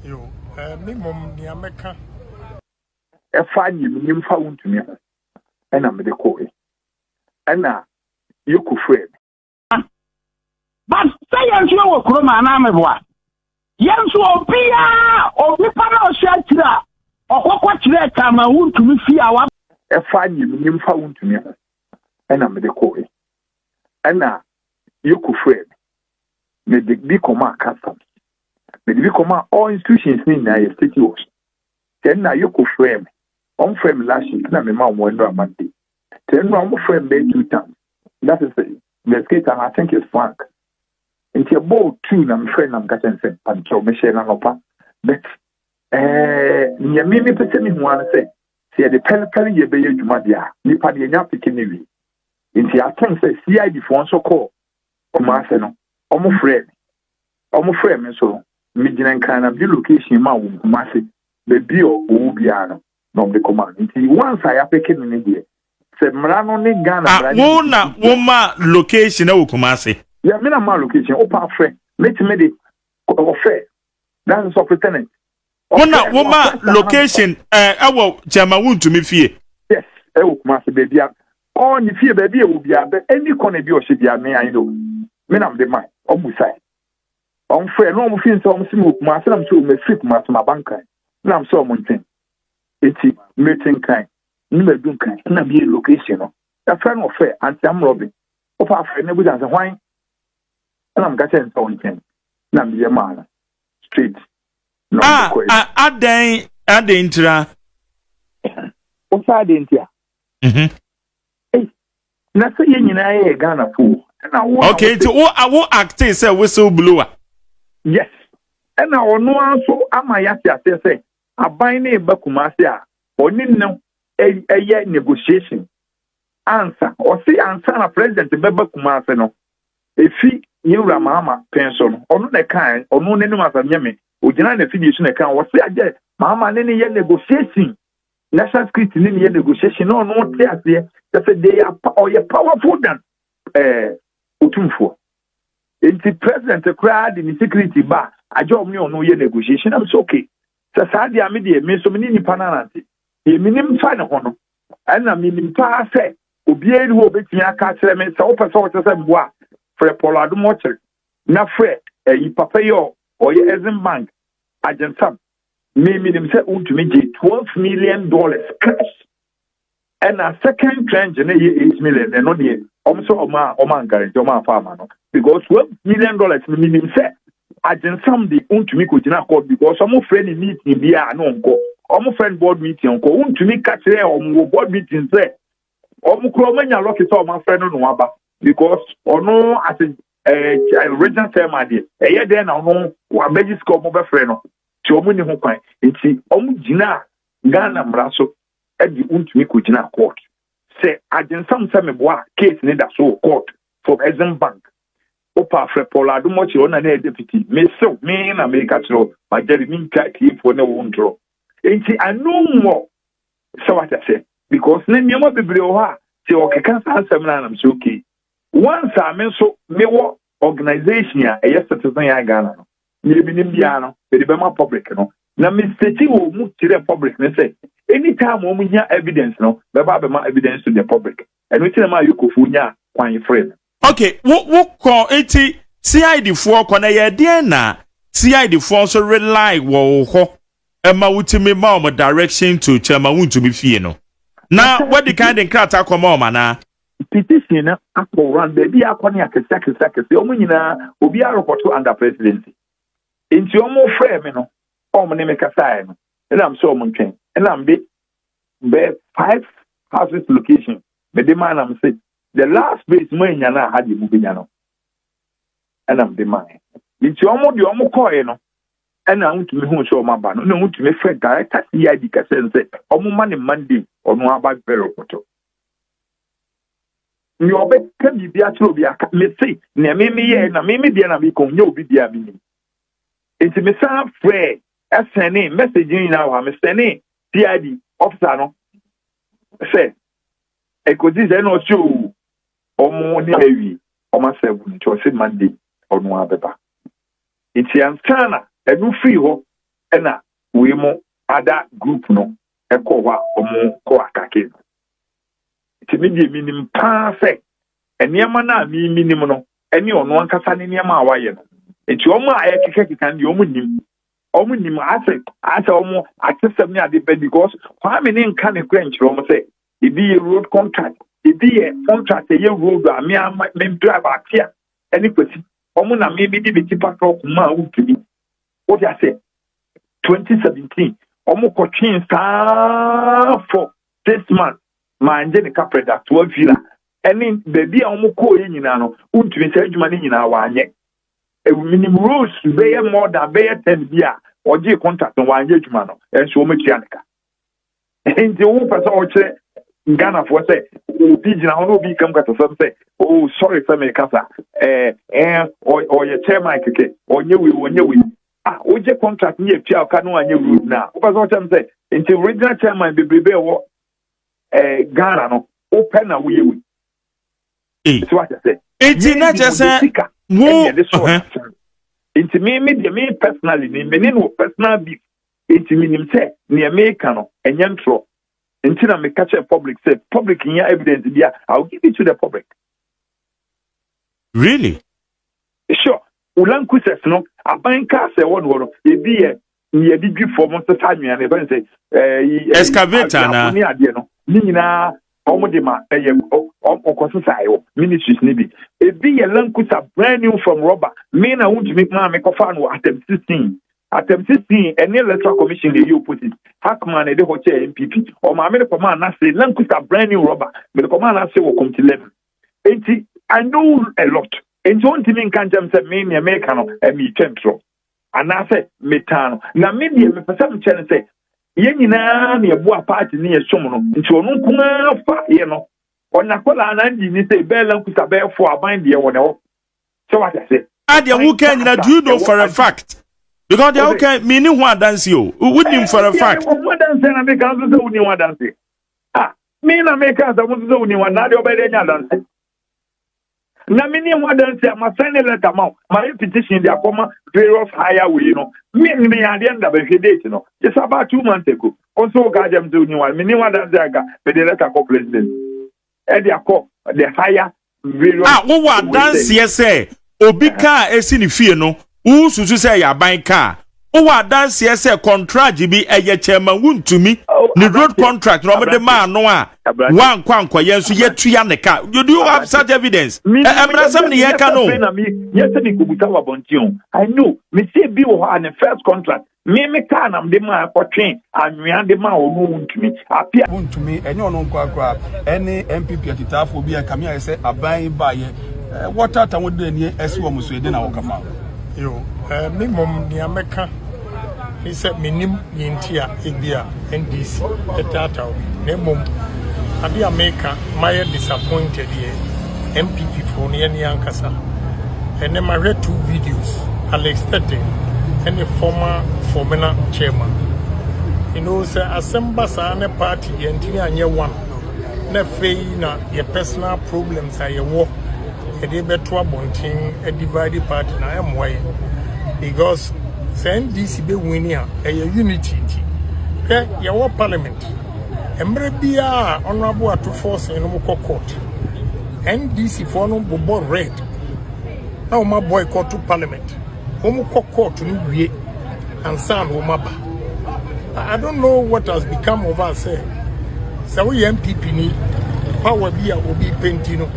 Yo, me mmom nea mɛka. Ɛfa nyimnyim fa Wontumi ho ɛna mede kɔe ɛna Yoko frɛɛ me. But sɛ yɛn nso yɛwɔ kurom a anaa meboa? Yɛn nso obiara onipa na ɔhyɛ akyire a ɔkɔkɔ kyerɛ Chairman Wontumi fie a wa. Ɛfa nyimnyim fa Wontumi ho ɛna mede kɔe ɛna Yoko frɛɛ me. Mede bi kɔmaa customs, mede bi kɔmaa all institutions ne nyinaa yɛ state wɔ so. Sɛ nna Yoko frɛɛ me, ɔmfrɛ me last week na mema wɔn nnura Monday. Sɛ nnura wɔn frɛ me bɛyɛ two times. That is the investigator, I think it's Frank. Nti ɛbɔɔ two na mefrɛ na meka kyerɛ no sɛ pankyɛw mehyɛ no anɔpa. But nea me mepɛ sɛ mehu ara ne sɛ sɛ yɛde pɛrepɛre yɛ bɛyɛ adwuma deɛ a, nipa no yɛnya apeke ne wie. Nti I think sɛ CID foɔ nso kɔɔ Kumase no, wɔn frɛɛ me. Wɔn frɛɛ me nso no, megyina Nkran na mede location maa wɔn Kumase, baabi a ɔwɔ biara no, na wɔde kɔmaa no. Nti once a yɛapeke no no deɛ, sɛ mmara no ne Ghana Ah, mmara no wo di na wo ma location wɔ Kumase? Yeah, me na ma location. Wopa afrɛ, mɛtumi de ɔfrɛ. That's the superintendent. Wo na wo ma location ɛwɔ Chairman Wontumi fie? Yes, ɛwɔ Kumase baabi a ɔ ne fie baabi a ɛwɔ biara, bɛ any corner bi a ɔhyɛ biara, me I know. Me na mede ma ɔmo sae. Ɔmo frɛ na ɔmo fi nsɛ ɔmo si me wɔ Kumase na mo sɛ ɔmo afiri Kumase ma bankan na mo sɛ ɔmo nkyɛn. Eti mete Nkran ne madu Nkran na meyɛ location no. Ɛfrɛ no ɔfrɛ Auntie Amrɔbe. Wofa afrɛ na ebusa sɛ hwan ɛna meka kyerɛ no sɛ ɔnkyɛn na meyɛ maa no straight na ɔde Ah, kɔe. ah, adɛn adɛn ntira? Wosa adɛn nti a? Ei, na sɛ yɛn nyinaa yɛ Ghanafo o. Ɛna wo na Okay, wo nti sɛ wo a wo acte sɛ whistle blower. Yes. Ɛna ɔno ara nso ama yɛate aseɛ sɛ aban no reba Kumasi a, ɔne no ɛyɛ negotiation ansa. Ɔse ansa na president bɛba Kumasi no, efi yɛn wura Mahama pɛn so no, ɔno na ɛkae, ɔno n'anim asɛm nyɛ me, ogyina n'afidie so na ɛkae, ɔse agyɛ Mahama ne ne yɛ negotiation, national security ne ne yɛ negotiation, na ɔno te aseɛ, kyɛ sɛ they are, ɔyɛ powerful than Otumfoɔ. Nti president koraa de ne security ba a, agye ɔmo ne ɔno yɛ negotiation. I'm so okay. Sɛ saa deɛ a me deɛ, me nso me ne nipa no anante. Deɛ menim fa ne ho no, ɛna menim paa sɛ obiara ni hɔ a obetumi aka akyerɛ me sɛ wopɛ sɛ ɔkyɛ sɛ mboa a, frɛ Paul Adom Ɔkyere na frɛ ɛyi papa yi a ɔyɛ Exim Bank Agyensam. Me menim sɛ wontumi gye $12 million cash. Ɛna second tranche no yɛ 8 million, ɛno deɛ ɔmo sɛ ɔmo a ɔmo anguarantee ɔmo afa ama no because $12 million no menim sɛ Agyensam de wontumi kɔgyina court because ɔmo frɛ ne meeting bi a na ɔnkɔ, ɔmo frɛ no board meeting ɔnkɔ. Wontumi ka kyerɛ ɔmo wɔ board meeting sɛ ɔmo kura ɔmo anya lucky sɛ ɔmo afrɛ no na waba because ɔno ase regional chairman deɛ ɛyɛ dɛn na ɔno wabɛgye sika ɔmo bɛfrɛ no nti ɔmo ni ho kwan. Nti ɔmo gyina Ghana mmara so ɛde wontumi kɔgyina court sɛ Agyensam sɛ meboa case ne da so wɔ court from Exim Bank. Wopa frɛ Paul Adom Ɔkyerɛ, ɔna na ɛyɛ deputy. Mesew me na meka kyerɛ wo magyare mentwa atiefoɔ ne wo ntorɔ. Nti ano mmɔ sɛ wate aseɛ because ne nneɛma bebree wɔ hɔ a sɛ ɔkeka saa nsɛm no anam sɛ okay, once a me nso mewɔ organization a ɛyɛ Citizen Eye Ghana no, nea menim biara no mede bɛma public no na mesɛti wɔ mu kyerɛ public no sɛ anytime wɔn hia evidence no, bɛba abɛma evidence to the public. Ɛno nti na maa Yokofoɔ nya kwan frɛ me. Okay, wo kɔ eti CID foɔ kɔ na yɛ deɛn na CID foɔ nso rely wɔ wo hɔ ɛma wotumi ma wɔn direction to Chairman Wontumi fie no na wɔde kan de nkrataa kɔma wɔn anaa? Petition no akɔ run baabi akɔ ne akɛse akɛse akɛse, wɔn nyinaa obiara report under presidency. Nti wɔn frɛ me no, wɔn ne me kasaeɛ no, ɛnam sɛ wɔn ntwɛn, ɛnam de bɛɛ five houses location mede maa nam sɛ the last place mo anya no a ha deɛ mo bɛnya no, ɛnam de maa. Nti wɔn deɛ wɔn kɔɔɛ no, ɛna wontumi hu sɛ wɔn aba no, ɛna wontumi frɛ director CID kɛsɛ no sɛ wɔn ma ne Monday ɔno aba bɛ report. Nea ɔbɛka biribi akyerɛ obi aka mese nea meme yɛ na meme deɛ na mekɔ nyɛ obi deɛ a menim. Nti mesan frɛ ɛsɛne message no nyinaa wɔ ha, mesɛne CID officer no sɛ ɛkɔsi sɛ ɛna ɔse o ɔmo ne awie ɔmo asɛ gu. Nti ɔse Monday ɔno abɛba. Nti ansa na ɛno firi hɔ. Ɛna wei mo ada group no ɛkɔɔ hɔ a wɔn kɔ atake no. Nti me deɛ menim paa sɛ nneɛma no a me menim no ɛne ɔno ankasa ne nneɛma a wayɛ no. Nti wɔn a ɛkekakeka no deɛ wɔn nim. Wɔn nim asɛ asɛ wɔn atesɛm ne ade bɛ because Kwame ne nka ne kora nkyerɛ wɔn sɛ ebi yɛ road contract, ebi yɛ contract ɛyɛ road a me ama me drive atea ɛne Kwasi. Wɔn na me me de me tipa truck maa wontumi. Wote ase? 2017 wɔn kɔtwee saa for 6 months maa ngye ne kaprɛ da toa villa ɛne baabi a wɔn kɔɔ yɛ nyinaa no, wontumi sɛ adwuma no nyinaa wanyɛ. Minim roads bɛyɛ more than bɛyɛ 10 bi a ɔgye contract no, wanyɛ adwuma no, ɛnso wɔn atua ne ka. Nti wo pɛ sɛ ɔkyerɛ Ghanafoɔ sɛ obi gyina hɔ na obi kam kasasɛm sɛ, oh, sorry sɛ mekasa, ɛɛ ɛɛ ɔyɛ chairman kɛkɛ, ɔnyɛ wei, ɔnyɛ wei a wogye contract ne yɛtua ɔka no anyɛ road na wopɛ sɛ ɔkyerɛ m sɛ nti regional chairman bebrebe a ɛwɔ Ghana no, wopɛ na woyɛ wei nti wakyɛ sɛ Eti na kyerɛ sɛ sika wo ɛne yɛde sɔɔ n'aso. Nti me deɛ, me personally me ne no wɔ personal beef, nti menim sɛ nea meka no ɛnyɛ ntorɔ. Nti na meka kyerɛ public sɛ public nya evidence bi a, I will give it to the public. Really? Sure. Land Cruisers no, aban kaa sɛ ɛwɔ no hɔ no, ebi yɛ yɛde dwi fam sesa anwea no, ɛfɛn sɛ Excavator na? Ne adeɛ no ne nyinaa wɔn de ma ɛyɛ ɔkɔ sesa ɛwɔ ministries ne bi. Ebi yɛ Land Cruiser brand new from rubber. Me na wontumi maa me kɔfa no wɔ Atem 16, Atem 16 ɛne Electoral Commission na ɛyɛ opposite. Hackman ɛde hɔ kyɛ NPP, ɔmaame de kɔmaa n'ase Land Cruiser brand new rubber, mede kɔmaa n'ase wɔ Committee 11. Nti I know a lot, nti ontumi nka nkyɛn sɛ me nea meka no ɛmi twɛ ntorɔ anaasɛ metaa no. Na me deɛ, mepɛ sɛ mekyɛ no sɛ yɛn nyinaa na yɛboa party ne yɛsom no, nti ɔno nko ara fa yɛ no ɔna kɔlaa na ndi ni sɛ bɛɛ Land Cruiser bɛyɛ fo aban deɛ wɔ ne hɔ sɛ wate ase. Adeɛ wo kan nyina, do you know for a fact? Because deɛ wo kan mi ni ho adanse o, wonim for a fact? Ho adanse na meka nso sɛ woni ho adanse. Ah, me na meka sɛ mo nso sɛ woni ho na adeɛ ɔbɛyɛ dɛ nya adanse na me ne ho adanse a ma send letter ma wo, ma yɛ petition de akɔma various higher wei no. Me adeɛ no da bɛhwɛ date no, it's about 2 months ago. Wo nso wo ka kyerɛ me sɛ woni ho, me ne ho adanse anka mede letter kɔ president, ɛde akɔ the higher various. A wowɔ adanseɛ sɛ obi kaa esi ne fie no, wosusu sɛ ɛyɛ aban kaa? Wowɔ adanseɛ sɛ contract bi ɛyɛ Chairman Wuntumi ne road contract na wɔde maa no a wankɔ ankɔyɛ nso yɛtua ne ka? Do you have such evidence? Ɛmmerɛ sɛm ne yɛka no. Yɛ sɛ mekɔbusa wɔ abɔnten o. I know me sɛ bi wɔ hɔ a ne first contract, me kaa nam de maa kɔtwe anwea de maa ɔno Wuntumi apia. Wontumi ɛnyɛ ɔno nko akora ɛne NPP atitaafoɔ bi a kame ayɛ sɛ aban yi baayɛ wɔtata wɔn de ani asi wɔn so ɛde na wɔkafa. Yo, me mmom nea mɛka ne sɛ menim nea nti a ebi a NDC ɛtaataa obi, na mmom ade a meka, mayɛ disappointed yɛ NPP foɔ no, yɛne ankasa. Ɛnɛ mahwɛ two videos, Alex Tete ɛne former Fomena chairman. Sɛ asɛm ba saa ne party yɛntumi anyɛ one na afei na yɛ personal problems a yɛwɔ yɛde bɛto abɔnten divide party na ɛmmoa yɛn, because sɛ NDC bɛwin a, ɛyɛ unity. Nti hwɛ, yɛwɔ parliament mmerɛ biara a Honorable Ato Forson no kɔ court, NDC foɔ no bobɔ red na wɔn boycott to parliament. Wɔn kɔ court no wie ansa na wɔn aba. I don't know what has become of us sɛ woyɛ NPP ni, power bi a obi penti no,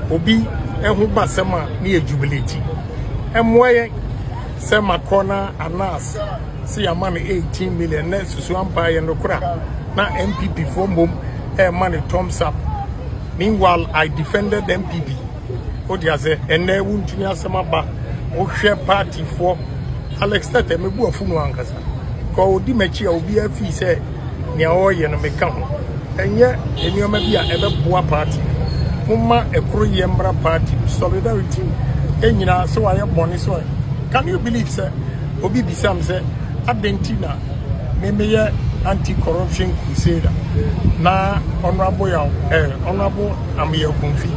obi ɛho ba sɛm a ne yɛ jubilate. Ɛmmoa yɛn sɛ makɔ na anas sɛ yɛama no 18 million na susu ampa yɛ no kora na NPP foɔ mmom ɛma ne thumbs up. Meanwhile, I defended NPP. Wode asɛ ɛnɛ wontumi asɛm aba, wohwɛ party foɔ, Alex Tete, mebu afu no ankasa kɔ odi m'akyi a obiara fii sɛ nea ɔreyɛ no meka ho. Ɛnyɛ nneɛma bi a ɛbɛboa party. Momma ɛkoro yɛ mmra party, solidarity ɛnyinaa sɛ wayɛ bɔne so. Can you believe sɛ obi bisa me sɛ adɛn nti na me meyɛ anti-corruption crusader na Honorable Yaw Honorable Ameyaw Akumfi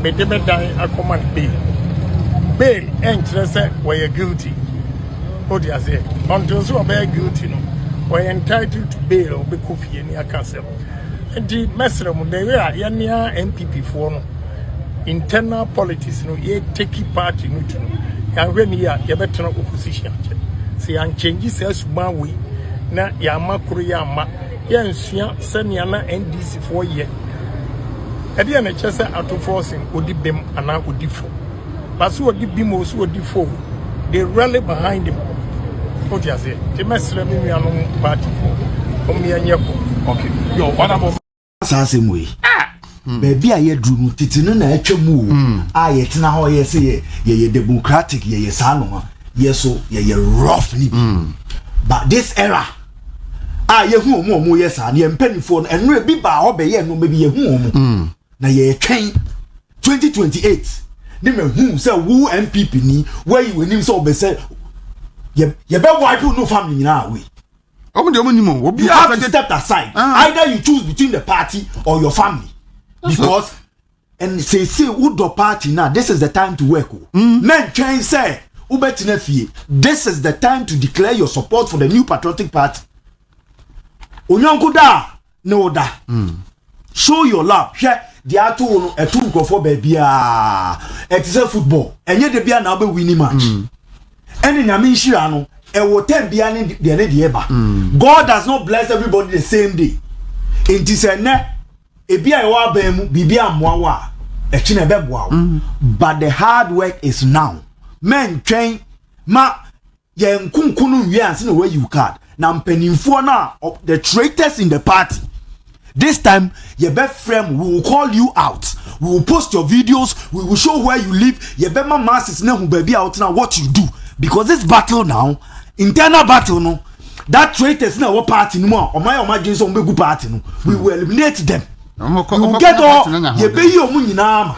mede me dan akɔma no bail? Bail ɛnkyerɛ sɛ wɔyɛ guilty. Wote aseɛ? Until sɛ ɔbɛyɛ guilty no, ɔyɛ entitled to bail, ɔbɛkɔ fie ne aka asɛm. Nti mɛsrɛ mo, the way a yɛnea NPP foɔ no internal politics no yɛ take party no to no, yɛahwɛ ne yie a, yɛbɛtena opposition akyɛ. Sɛ yɛankyɛngye saa suban wei na yɛama koro yɛ amma yɛnsua sɛnea na NDC foɔ yɛ ɛdeɛ na ɛkyɛ sɛ Ato Forson ɔdi bem anaa ɔdi fo ba so, ɔdi bim o, so ɔdi fo o, they rally behind him. Wote aseɛ? Nti mɛsrɛ me nuanom party foɔ, ɔmo yɛnyɛ kɔ. Okay, yo, honorable. Saa asɛm wei, baabi a yɛduru no, tete no na atwa mu o, a yɛtena hɔ yɛ sɛ yɛ yɛyɛ democratic, yɛyɛ saa noma yɛ so, yɛyɛ rough ni bi. But this era a yɛhu ɔmo a ɔmo yɛ saa no, yɛn mpanimfoɔ no, ɛno ebi baa hɔ bɛyɛ nneɛma bi, yɛhu ɔmo na yɛtwɛn 2028 ne ma hu sɛ wo NPP ni wɔayi w'anim sɛ ɔbɛsɛ yɛ yɛbɛ wipe no family nyinaa away. Ɔmo deɛ, ɔmo nim o, obi You have to step aside. Either you choose between the party or your family, because and say wodɔ party now, this is the time to work o. Mɛntwɛn sɛ wobɛtena fie. This is the time to declare your support for the New Patriotic Party. Onyɔnko da ne wo da, show your love. Hwɛ deɛ ato wo no, ɛto nkurɔfoɔ baabiaa. Ɛte sɛ football, ɛnyɛ de bia na wobɛ winning match. Ɛne Nyame nhyira no, ɛwɔ time bia ne deɛ ne deɛ ba. God does not bless everybody the same day. Nti sɛ nnɛ ebi a ɛwɔ aban mu biribi amoa wo a, ɛkyi na ɛbɛboa wo, but the hard work is now. Mɛntwɛn ma yɛn nkunku no nwie ansa na wɔayi wo card. Na mpanimfoɔ no a, the traitors in the party, this time yɛbɛfrɛ mu, we will call you out, we will post your videos, we will show where you live. Yɛbɛma masses na hu baabi a wotena, what you do, because this battle now, internal battle no, that traitors na ɛwɔ party no mu a ɔmo ayɛ ɔmo adwene sɛ ɔmo bɛgu party no, we will eliminate them. We will get all, yɛbɛyi ɔmo nyinaa ma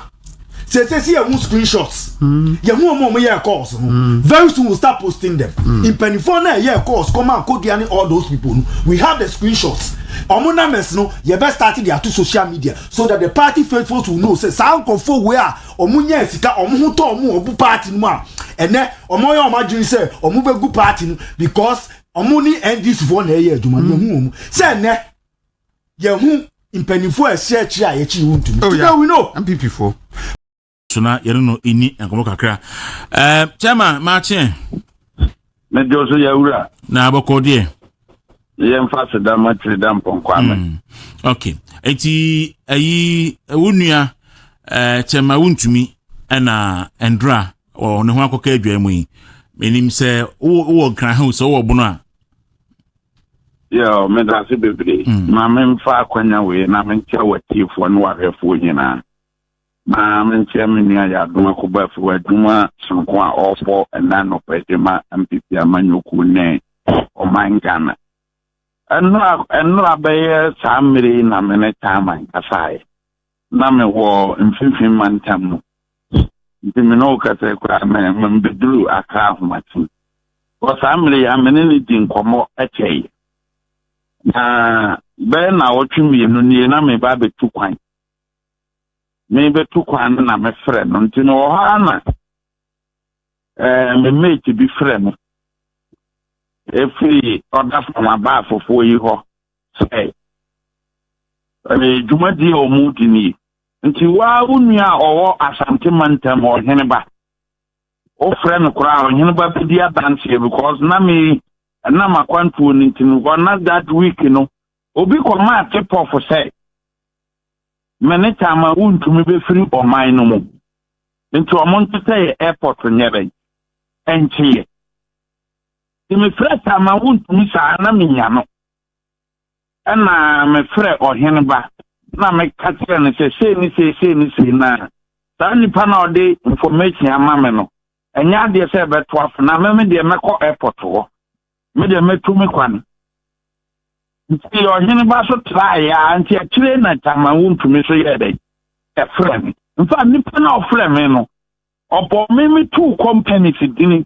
sese si yɛn ho screenshots, yɛn ho ɔmo a ɔmo yɛ calls no. Very soon we will start posting them. Mpanyinfoɔ náà yɛ calls kọ́má Kodua ni, all those people no, we have the screenshots, ɔmo numbers no, yɛbɛ start de ato social media so that the party faithfuls will know say saa nkurɔfoɔ wei a ɔmo nyɛ sika, ɔmo ho tɔ ɔmo ɔbo party no mu a, ɛnɛ ɔmo yɛ ɔmo adwene sɛ ɔmo bɛ gu party no because ɔmo ni NDC foɔ na ɛyɛ adwuma no. Yɛn ho wɔn sɛ ɛnɛ yɛn ho mpanyinfoɔ a ɛhyɛ akyire a yɛkyi wɔn ntumi. Oh, Today yeah. we know. NPP foɔ. So na yɛne no ɛni nkɔmmɔ kakra. Chairman, maakye. Mede wo so, yɛwura. Na bɔkɔ deɛ? Yɛmfa seda ma kyerɛ da mpɔnkɔ ame. Ok, enti ayi, wo nua Chairman Wontumi ɛna ɛndra wɔ ne ho akɔka adwa mu yi, menim sɛ wowɔ Nkran ha o, sɛ wowɔ Bono a. Yɛ meda ase bebree. Ma memfa akwanya wei na menkyɛ w'atiefoɔ ne w'ahwɛfoɔ nyinaa, na menkyɛ me nua yɛ adom akɔbɔ afi w'adwuma sononko a ɔrebɔ ɛna nnɔpɛ de ma NPP amanyɔkuo ne ɔman Ghana. Ɛnora bɛyɛ saa mmere yi na me ne chairman kasaeɛ na mewɔ Mfimfini Mantam mu, nti me ne wo kasa koraa me membɛduru Akra ahomakye. Wɔ saa mmere yi a me ne ne di nkɔmmɔ kyɛe na bɛyɛ na wɔtwe 2 nie na meba abɛtu kwan. Mebɛtu kwan no na mefrɛ no, nti mewɔ hɔ ara na me mate bi frɛ me ɛfiri ɔda fam aba afofoɔ yi hɔ sɛ dwumadie a ɔmu di nie, nti waa wo nua a ɔwɔ Asante Mantam, ɔhene ba, wofrɛ no koraa, ɔhene ba bɛdi adanseɛ, because na me nam akwantuo no nti no, because na that week no obi kɔmaa tip-off sɛ me ne Chairman Wontumi bɛfiri ɔman no mu, nti ɔmo ntetɛ yɛ airport nyɛ bɛn ɛnkyeeɛ. Nti mefrɛ Chairman Wontumi saa na menya no, ɛna mefrɛ ɔhene ba na meka kyerɛ no sɛ sei ne sei, sei ne sei, na saa nipa na ɔde information ama me no, ɛnyɛ adeɛ sɛ ɛbɛto afo na meme deɛ mɛkɔ airport hɔ, me deɛ mɛtu me kwan. Nti ɔhene ba so traeɛ a, nti akyire na Chairman Wontumi so yɛɛ dɛn ɛfrɛ me. Nfa nipa na ɔfrɛ me no, ɔbɔ me me two companies dini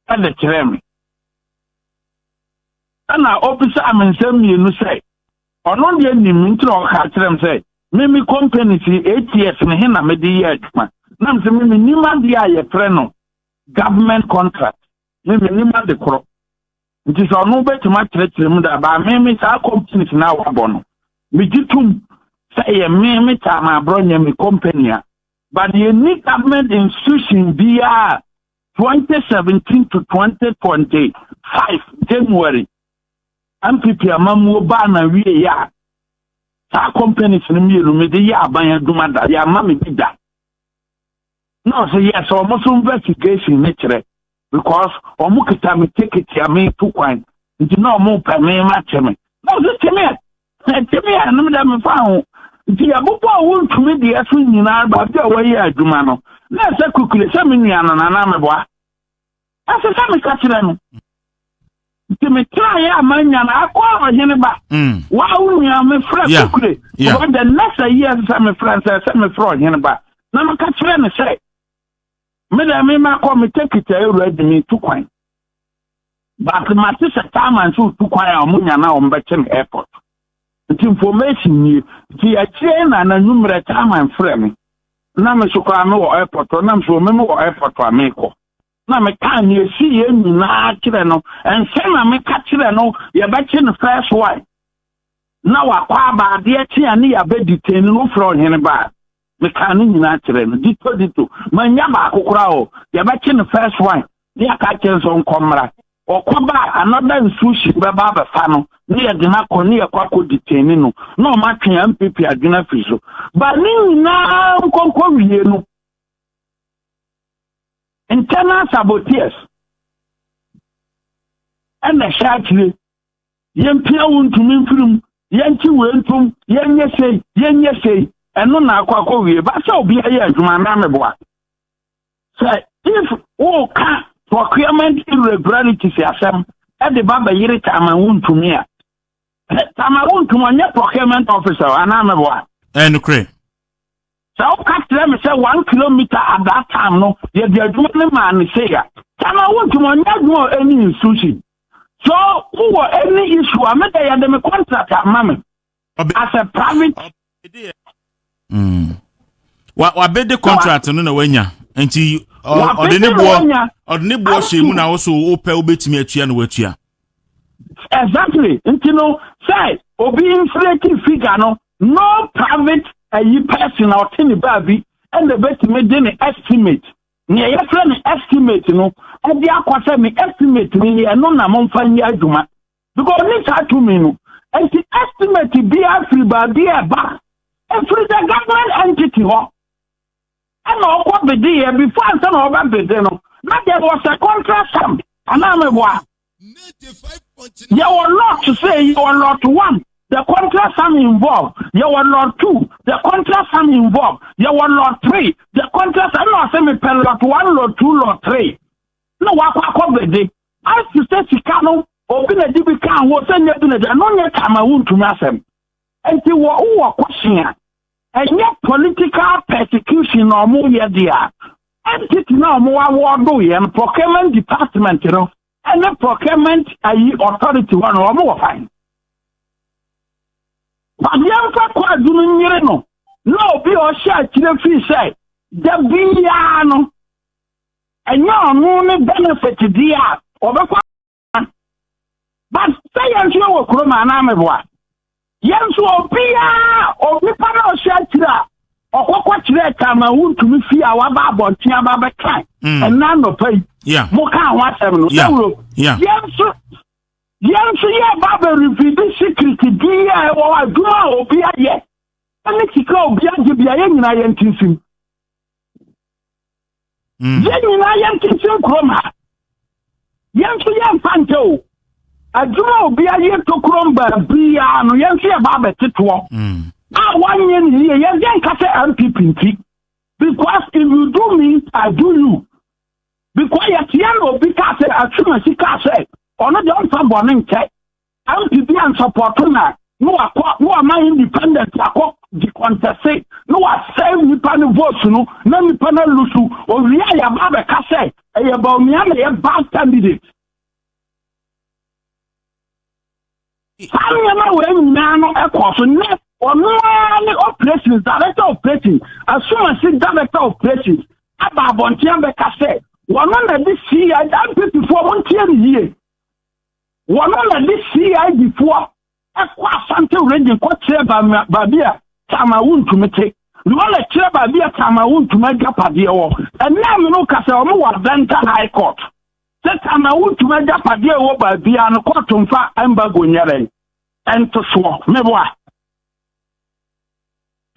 ɛde kyerɛ me, ɛna ɔbisa me nsɛm mmienu sɛ ɔno deɛ nim, nti na ɔka kyerɛ me sɛ me me companies 8 years ne he na mede yɛ adwuma, na me sɛ me menim adeɛ a yɛfrɛ no government contract. Me mennim ade korɔ. Nti sɛ ɔno bɛtumi akyerɛkyerɛ mu da baa me me saa companies no a wabɔ no, megye tom sɛ ɛyɛ me me Tama Aborɔ nyɛ me company a. But yɛnni government institution biara 2017 to 2025 January NPP amammuo baa na wie a saa companies no mmienu mede yɛ aban adwuma da yɛama me bi da. Na ɔsɛ yes, ɔmo so investigation ne kyerɛ because ɔmo kita me ticket a metu kwan nti na ɔmo pɛ me ma kyɛ me na ɔsɛ kyɛ me a kyɛ me a no dɛ mefa ho. Nti yɛbobɔ a wontumi deɛ so nyinaa baabi a wɔyɛ adwuma no na ɛsɛ kukure sɛ me nua no nana meboa ɛsɛ sɛ meka kyerɛ no. Nti metraeɛ a manya no akɔ ɔhene ba waa wo nua mefrɛ kukure because the next year sɛ mefrɛ sɛ mefrɛ ɔhene ba na meka kyerɛ no sɛ me dɛ me makɔ me ticket a ɛwura di me tu kwan, but mate sɛ chairman sɛ otu kwan a ɔmo nya na ɔmo bɛkye no airport, nti information nie. Nti akyire na n'anwummerɛ chairman frɛ me na me so koraa mewɔ airport hɔ, na me so me wɔ airport a mekɔ na meka nea esi yɛ nyinaa kyerɛ no. Nsɛm a meka kyerɛ no, yɛbɛkye no first one na wakɔ aba adeɛ kye a ne yɛabɛ detain no. Wofrɛ ɔhene ba a meka no nyinaa kyerɛ no ditto ditto, manya baako koraa o. Yɛbɛkye no first one ne yɛaka kyerɛ sɛ ɔnkɔ mmra, ɔkɔ ba a another institution bɛba abɛfa no ne yɛde no akɔ ne yɛkɔ akɔ detain no na ɔma atwe NPP adwene afiri so ba. Ne nyinaa nkɔnkɔ wie no, internal saboteurs ɛna ɛhyɛ akyire yɛmpia wo ntumi mfirim, yɛnkye wei ntom, yɛnyɛ sei, yɛnyɛ sei. Ɛno na akɔ akɔ wie ba sɛ obi ayɛ adwuma na meboa sɛ if woka procurement irregularities asɛm ɛde ba bɛyere Chairman Wontumi a, Chairman Wontumi ɔnyɛ procurement officer anaa meboa? Ɛnokorɛ. Sɛ woka kyerɛ me sɛ 1 kilometer at that time no yɛde adwuma no maa ne sei a, Chairman Wontumi ɔnyɛ adwuma wɔ any institution. So wowɔ any issue a, mede yɛde me contract ama me as a private. Wa wabɛde contract no na wanya, nti ɔde ne Wabɛde na boɔ wanya. Ɔde ne boɔ hyɛ mu na wo so wopɛ wobɛtumi atua na watua. Exactly. Nti no sɛ obi inflate figure no, no private ayi person a ɔte ne baabi ɛna ebetumi de ne estimate, nea yɛfrɛ ne estimate no, ɛde akɔ sɛ ne estimate ni ni ɛno na momfa nyɛ adwuma because ɔne saa tumi no. Nti estimate biara firi baabi a ɛba efiri the government entity hɔ ɛna ɔkɔ bid yɛ. Before ansa na ɔbɛ bid no na there was a contract sum anaa meboa? Yɛwɔ lot say yɛwɔ lot one, the contract sum involved, yɛwɔ lot two, the contract sum involved, yɛwɔ lot three, the contract sum. Ɛna ɔsɛ mepɛ lot one, lot two, lot three na wakɔ akɔ bid asi sɛ sika no obi na di bi ka ho sɛ nyɛ bi na di ɛno nyɛ Chairman Wontumi asɛm. Nti wɔ wowɔ question a ɛnyɛ political persecution na ɔmo yɛ deɛ a, entity na ɔmo award yɛ no, procurement department no ɛne procurement ayi authority hɔ no, ɔmo wɔ fine. But yɛmfa kɔ adu no nyere no na obi a ɔhyɛ akyire fii sɛ da biara no ɛnyɛ ɔno ne benefit deɛ a ɔbɛkɔ. But sɛ yɛn nso wɔ kurom anaa meboa, yɛn nso obiara onipa na ɔhyɛ akyire a ɔkɔkɔ kyerɛ Chairman Wontumi fie a waba abɔnten aba bɛka ɛna anɔpa yi mo ka ho asɛm no sɛwuro. Yɛn nso yɛ ba bɛ reveal secret bi a ɛwɔ hɔ, adwuma a obi ayɛ ɛne sika a obi agye bia, yɛn nyinaa yɛn ti nsim. Yɛn nyinaa yɛn ti nsim kurom ha. Yɛn nso yɛn mfa nkyɛ o, adwuma a obi ayɛ tokurom baabiara no, yɛn nso yɛ ba abɛtetoɔ a wanyɛ ne yie. Yɛn nka sɛ NPP nti, because if you do me, I do you, because yɛteɛ na obi kaa sɛ atwemasi kaa sɛ ɔno deɛ ɔmfa bɔne nkyɛ NPP ansupport na wakɔ na wama independent akɔ di contest na wasɛe nipa no vote no na nipa no alose. Owie a yɛaba abɛka sɛ ɛyɛ Bawumia na ɛyɛ bad candidate. Saa nneɛma wei nyinaa no ɛkɔ so nnɛ. Ɔno ara ne operations director, operations asomasi director, operations aba abɔnten abɛka sɛ Wɔno na de CID, NPP foɔ montie no yie. Wɔno na de CID foɔ ɛkɔ Asante region kɔ kyerɛ baabi a Tama Wontumi te. Na wɔn na kyerɛ baabi a Tama Wontumi agyapadeɛ wɔ. Ɛnna me no kasa wɔn wɔ Adenta High Court. Sɛ Tama Wontumi agyapadeɛ wɔ baabi a no kɔɔto mfa embargo nyɛrɛ ɛnto soɔ meboa.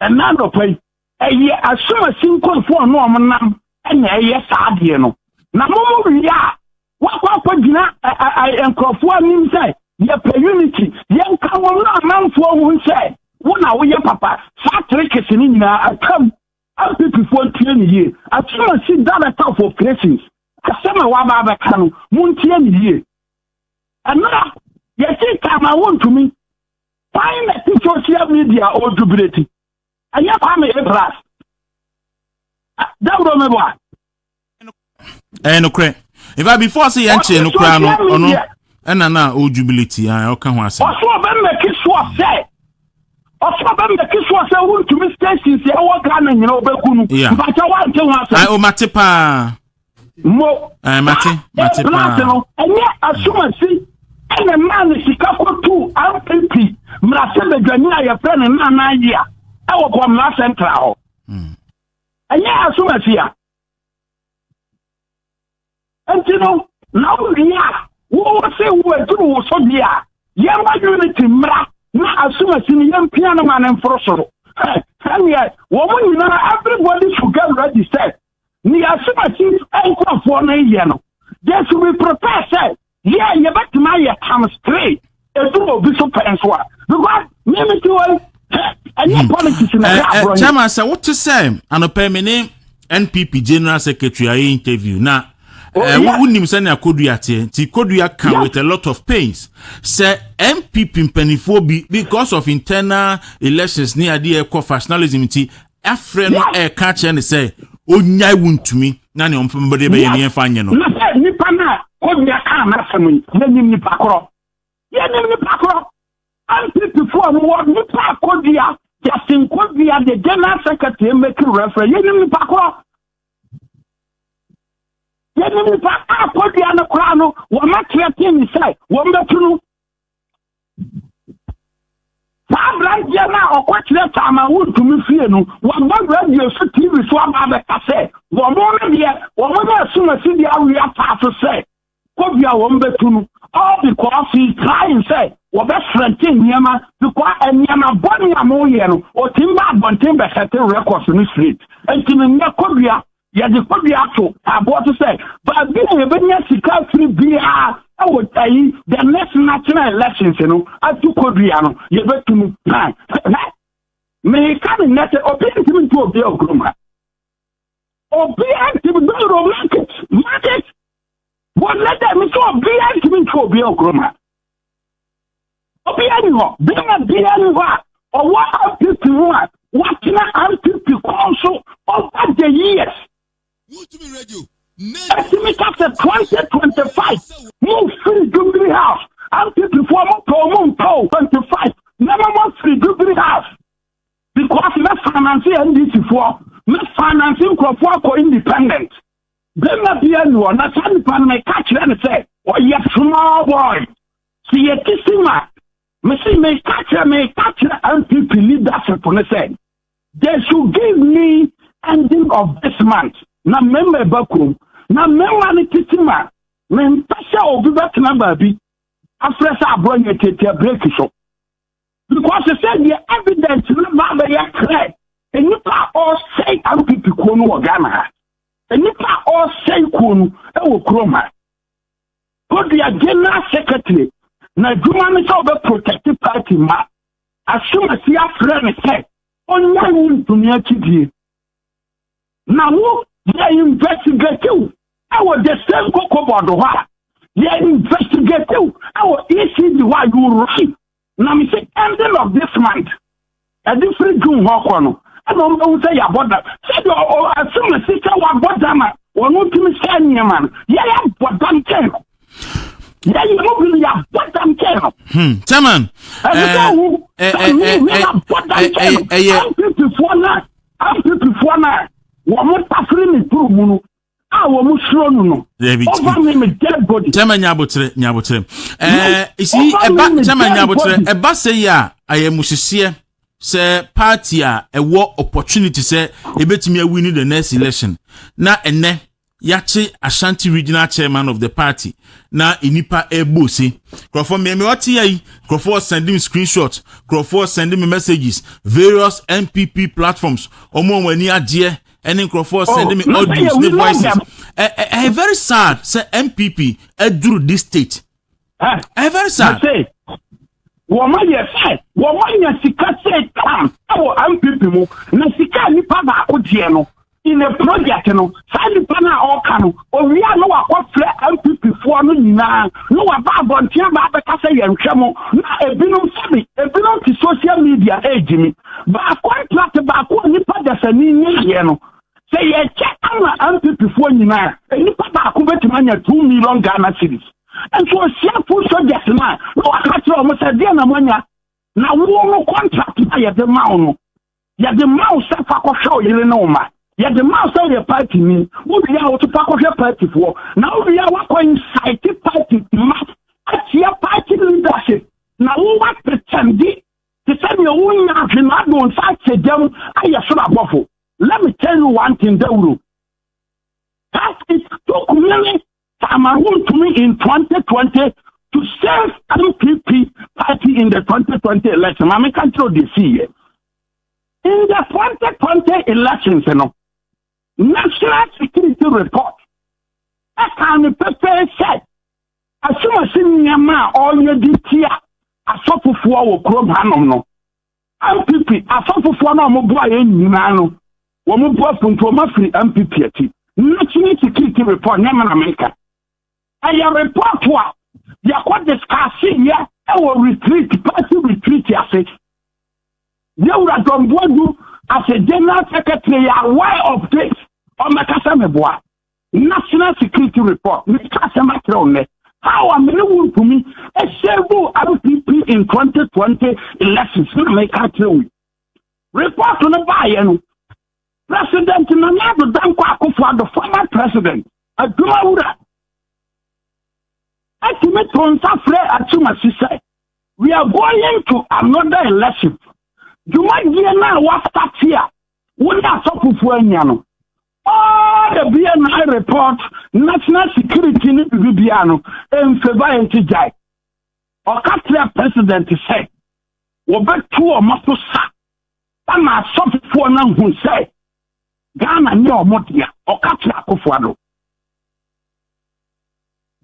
Ɛnna anɔpa yi ɛyɛ asomasi nkurɔfoɔ a ɔno nam ɛna ɛyɛ saa adeɛ no. Na mo mo wie a wakɔ akɔgyina nkurɔfoɔ anim sɛ yɛpɛ unity, yɛnka wɔn no amanfoɔ hu sɛ wo na woyɛ papa. Saa tricks no nyinaa atwam. NPP foɔ ntie ne yie. Asomasi director of operations asɛm a waba abɛka no, montie ne yie. Ɛnora yɛsi Tama Wontumi kwan na ti social media ɔjubilate. Ɛnyɛ Kwame A Plus dawuro meboa. Ɛyɛ nokorɛ. In fact, before sɛ yɛnkyee no koraa no, ɔno ɛna na ɔjubilate a ɔka ho asɛm. Ɔso ɔbɛmake sure sɛ Wontumi stations ɛwɔ Ghana nyina ɔbɛku no. Mpakyɛ, woante ho asɛm? O, mate paa. Mo. Mate, mate paa. No ɛnyɛ asomasi ɛna maa ne sika kɔtu NPP mmarahyɛbadwani a yɛfrɛ no Nana Ayi a ɛwɔ Kɔmna Central hɔ. Ɛnyɛ asomasi a nti no na wowie a wowɔ sɛ wo aduru wo so deɛ a yɛma unity mmra na asomasi no yɛmpia no ma ne mforo soro. Ɛneɛ wɔn mo nyinaa, everybody should get ready sɛ ne asomasi nkurɔfoɔ no yɛ no, they should be prepared sɛ yɛ yɛbɛtumi ayɛ times three eduru obi so pɛn so a, because mímí ti wɔ ɛnyɛ politics na ɛyɛ aborɔ. Chairman, sɛ wote sɛ anɔpɛ me ne NPP general secretary ayɛ interview na wonim sɛnea Kodua teɛ, nti Kodua ka with a lot of pains sɛ NPP mpanimfoɔ bi, because of internal elections ne adeɛ ɛkɔ factionalism nti, afrɛ no ɛɛka kyerɛ ne sɛ onyae wo ntumi na nea ɔmpɛ bɛyɛ ne yɛmfa nyɛ no. Na sɛ nipa no a Kodua kaa n'asɛm yi, yɛnim nipa korɔ, yɛnim nipa korɔ. NPP foɔ no wɔ nipa a Kodua, Justin Kodua, the general secretary, making reference. Yɛnim nipa korɔ, yɛnim nipa a Kodua no koraa no wɔn akyerɛ ten sɛ wɔn bɛtu no. Saa aberanteɛ no a ɔkɔkyerɛ Taama Wontumi fie no, wɔabɔ radio so, TV so aba abɛka sɛ wɔn no deɛ wɔn no asomasi deɛ awe ataa so sɛ Kodua wɔn bɛtu no, all because he is trying sɛ wɔbɛfrɛnte nneɛma, because nneɛma bɔne a moyɛ no ɔtumi ba abɔnten bɛsɛte records no straight. Nti no nnɛ Kodua, yɛde Kodua ato aboɔ so sɛ baabi a yɛbɛnya sika afiri biara ɛwɔ ayi the next national elections no atu Kodua no yɛbɛtu no. Ha meka ne nnɛ sɛ obi ntumi ntu obi a okurom ha, obiara ntumi dɔyɔrɔ market market wɔn lɛ dɛ mi sɛ obiara ntumi ntu obi a okurom ha. Obiara ni hɔ, bɛrima biara ni hɔ a ɔwɔ NPP ho a watena NPP kɔn so over the years ɛtumi ka sɛ 2025 mo firi Jubilee House. NPP foɔ, mo pɛ o, mo mpɛ o, 25 nneɛma mo firi Jubilee House, because mɛ finance NDC foɔ, mɛ finance nkurɔfoɔ akɔ independent. Bɛrima biara ni hɔ na saa nipa no mɛka kyerɛ no sɛ ɔyɛ small boy. Si yɛte si ma mesi meka kyerɛ NPP leadership no sɛ they should give me ending of this month na mmarima ɛba kurom na mmarima no tete ma mempɛ sɛ obi bɛtena baabi afrɛ sɛ aborɔ yɛ tietia break so, because sɛ deɛ evidence no ba bɛyɛ clear, nnipa a ɔresɛe NPP kuo no wɔ Ghana ha, nnipa a ɔresɛe kuo no wɔ kurom ha, Kodua general secretary na adwuma no sɛ ɔbɛ protect party ma asomasi afrɛ no sɛ ɔnya wo ntumi akyidie na wo yɛ investigative ɛwɔ the same Cocoa Board hɔ a yɛ investigative ɛwɔ ECG hɔ a, you run. Na me sɛ ending of this month ɛde firi June hɔ kɔ no ɛna wɔn bɛhu sɛ yɛabɔ dam, sɛdeɛ asomasi sɛ wabɔ dam a wɔn tumi sɛ nneɛma no yɛyɛ abɔ dam kyɛn no, yɛyɛ mu bi no yɛabɔ dam kyɛn no. Chairman. Ɛsɛ sɛ ɔhu sɛ mi yɛabɔ dam kyɛn no. NPP foɔ na NPP foɔ na wɔn tafiri ne turu mu no. a wɔn suro no no over me me dead body. Chairman nyabotere nyabotere ɛɛ esi ɛba chairman nyabotere ɛba sɛ yi a ayɛmuhyehyeɛ sɛ party a ɛwɔ opportunity sɛ ebetumi awin the next election na ɛnɛ yɛakye Ashanti Regional Chairman of the party na nipa ɛrebɔ ose. Nkurɔfoɔ mmeɛmmeɛ ɔte yɛ yi, nkurɔfoɔ send me screenshot, nkurɔfoɔ send me messages, various NPP platforms, wɔn a wɔn ani agyeɛ ɛne nkurɔfoɔ send me Oh, audios ne we love voices. them. Ɛ ɛ ɛyɛ very sad sɛ NPP ɛduru this state. Ɛyɛ very sad. Sɛ wɔn ayɛ sɛ wɔn anya sika sɛ tam ɛwɔ NPP mu na sika a nipa baako gyeɛ no in a project no, saa nipa no a ɔka no owia no wakɔfrɛ NPP foɔ no nyinaa na waba abɔnten aba abɛka sɛ yɛnhwɛ mo, na ebinom sɛbi ebinom te social media ɛregyimi baa contract baako a nipa dasani nyaayɛ no sɛ yɛkyɛ ama NPP foɔ nyinaa, nipa baako bɛtumi anya 2 million Ghana cedis. Nso osiafo soldiers no a na waka kyerɛ wɔn sɛ deɛ na moanya na wo no contract a yɛde ma wo no, yɛde ma wo sɛ fa kɔhwɛ wo yere ne wo ma, yɛde ma wo sɛ yɛ party ni, wowie a woto fa kɔhwɛ party foɔ, na wowie a woakɔ incite party ma atia party leadership na wowa pretend te sɛ deɛ wonya ahwe na ade wo nsa akyɛ gyam ayɛ soro abɔfo. Let me tell you one thing, Dawuro, that it took me Chairman Wontumi in 2020 to save NPP party in the 2020 election. Mame ka kyerɛ de si yɛ. In the 2020 elections, National Security Report ɛka ne pɛpɛɛ sɛ asomasi nneɛma a ɔreyɛ de tia asɔfofoɔ wɔ kurom hanom no, NPP asɔfofoɔ no a wɔboa yɛn nyinaa no, wɔn boa funtuoma firi NPP akyi. National Security Report nyɛ mena meka, ɛyɛ report a yɛkɔ discuss yɛ ɛwɔ retreat, party retreat ase. Yɛwura John Boadu as a general secretary yɛ aware of this. Ɔmɛkasa meboa. National Security Report, meka asɛm akyerɛ wo nnɛ, how a mene wo ntumi ɛsave NPP in 2020 elections na meka akyerɛ wo. Report no baayɛ no, President Nana Addo Dankwa Akufo-Addo, former president, adwuma wura, ɛtumi to nsa frɛ Atumasi sɛ we are going to another election. Dwumadie no a wastart a wo ne asɔfofoɔ anya no, all the BNI report, national security ne biribiara no mfeva yɛn ti gyae. Ɔka kyerɛ president sɛ wɔbɛtu ɔmo so sa ama asɔfofoɔ no ahu sɛ Ghana nyɛ ɔmo dea. Ɔka kyerɛ Akufo-Addo,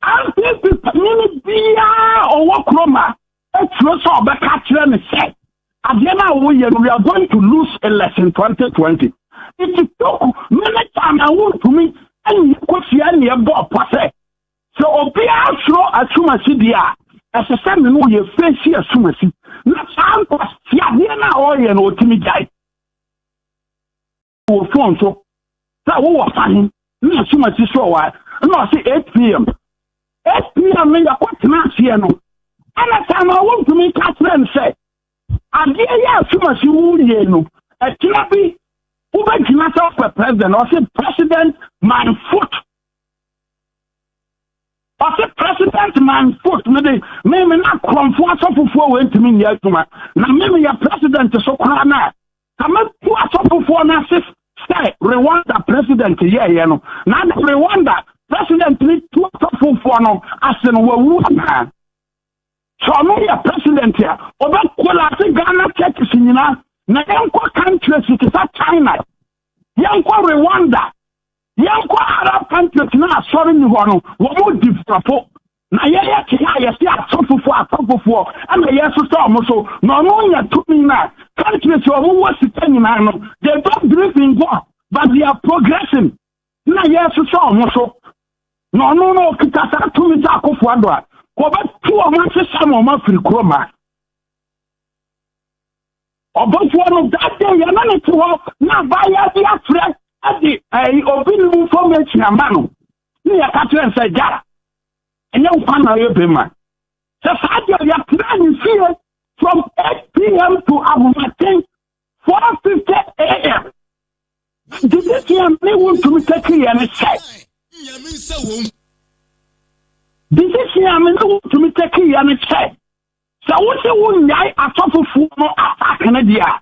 NPP panyin biara ɔwɔ kurom a eturo sɛ ɔbɛka kyerɛ ne sɛ adeɛ no a woyɛ no, we are going to lose election 2020. It took many time a wontumi ɛnyɛ kɔsia ne ɛbɔ ɔpɔ sɛ obiara soro asumasi deɛ a ɛsɛ sɛ me no yɛ face asumasi na saa nkwasi adeɛ no a ɔreyɛ no ɔtumi gyae wɔ phone so sɛ wowɔ fahe na asumasi so wɔ na ɔse 8 p.m. 8 p.m. no yɛkɔtena aseɛ no, ɛna saa ma wontumi ka kyerɛ no sɛ adeɛ yɛ asumasi woyie no, ɛkyena bi wobɛgyina sɛ wopɛ president. Ɔse, "President, my foot." Ɔse, "President, my foot." Mede meme na korɔmfoɔ asɔfofoɔ wɔ ntumi nyɛ adwuma na meme yɛ president so koraa no a ka mɛtu asɔfofoɔ no ase sɛ Rwanda president yɛɛyɛ no. Na ada Rwanda president ne tu asɔfofoɔ no ase no, wawu anaa? Sɛ ɔno yɛ president a ɔbɛcollapse Ghana churches nyinaa na yɛnkɔ countries te sɛ China, yɛnkɔ Rwanda, yɛnkɔ Arab countries na asɔre ni hɔ no wɔn mo develop na yɛyɛ te a yɛsi asɔfofoɔ asɔfofoɔ ɛna yɛsosɔ ɔmo so na ɔno nya tumi na countries a ɔmo wɔ sika nyinaa no, they don't believe in God but they are progressing na yɛsosɔ ɔmo so na ɔno no ɔkita saa tumi sɛ Akufo-Addo a wɔbɛtu ɔmo ahyehyɛ ma ɔmo afiri kurom a ɔbɔfoɔ no. That day yɛne ne te hɔ na abaayewa bi afrɛ ɛde ɛyi obi ne information ama no ne yɛka kyerɛ no sɛ gya ɛnyɛ nkwa na ɔyɛ bɛma sɛ saa deɛ yɛtena ne fie from 8 p.m. to ahomaten 4:50 a.m. Nti this year ne wo ntumi take yɛ ne sɛ Decision a me ne Wontumi take yɛ ne sɛ, sɛ wo se wo nnyae asɔfofoɔ no attack no deɛ a,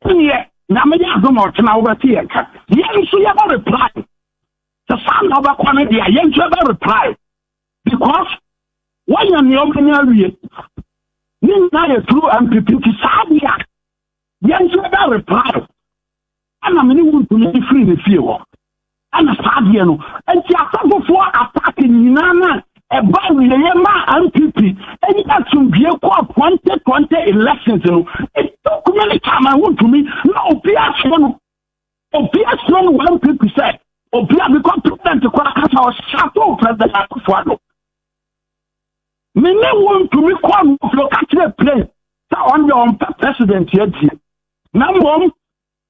ɛneɛ Nyame yɛ adom a ɔkyena wobɛte yɛn ka. Yɛn nso yɛbɛ reply. Sɛ saa na wobɛkɔ no deɛ a, yɛn nso yɛbɛ reply. Because wɔyɛ nea ɔbɛnya awie. Ne nyinaa yɛ through MPP nti saa deɛ a, yɛn nso yɛbɛ reply. Ɛna me ne wo ntumi firi ne fie hɔ. Ɛna saa adeɛ no nti asɔfofoɔ attack nyinaa no a ɛba awieɛ maa NPP nya asomdwie kɔɔ 2020 elections no, it took many time a wontumi na obiara suro no, obiara suro no wɔ NPP sɛ obiara because president koraa kasa ɔhyɛ President Akufo-Addo. Me ne wo ntumi kɔɔ no ofie ɔka kyerɛ plane sɛ ɔno deɛ ɔmpɛ president adie na mmom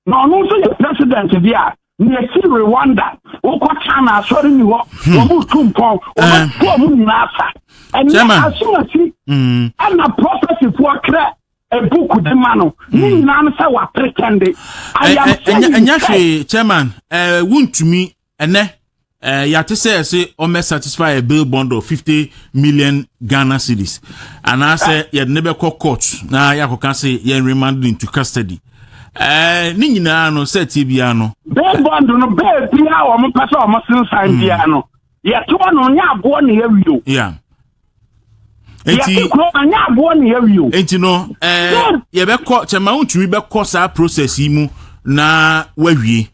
Na ɔno nso yɛ president deɛ a, nea ɛsi Rwanda, wokɔ China asɔre ni hɔ, hmm. wɔn retu mpɔn, wɔn eh. to wɔn nyinaa sa. Ɛnɛ asomasi hmm. ɛna prɔfɛsifoɔ twerɛ ebuku de ma no, ne hmm. nyinaa no sɛ wapretɛnde. Ɛnyɛ hwee, chairman, ɛɛ wuntumi Ɛnɛ, eh, yɛate sɛ ɛse ɔmmɛ satisfy a bail bond of 50 million Ghana cedis anaasɛ yɛde ne bɛkɔ court na yɛakɔka se yɛn remand into custody. Eh, ne nyinaa no sɛ tie biara no. Bail bond no bail biara wɔn pɛ sɛ wɔn sensan hmm. biara no yɛte hɔ no nyɛ aboɔ na yɛawie o. Yeah. Nti kuro na nyɛ aboɔ na yɛawie o. Nti no ɛɛ eh, yɛbɛkɔ kyɛnma wontumi bɛkɔ saa process yi mu na wawie.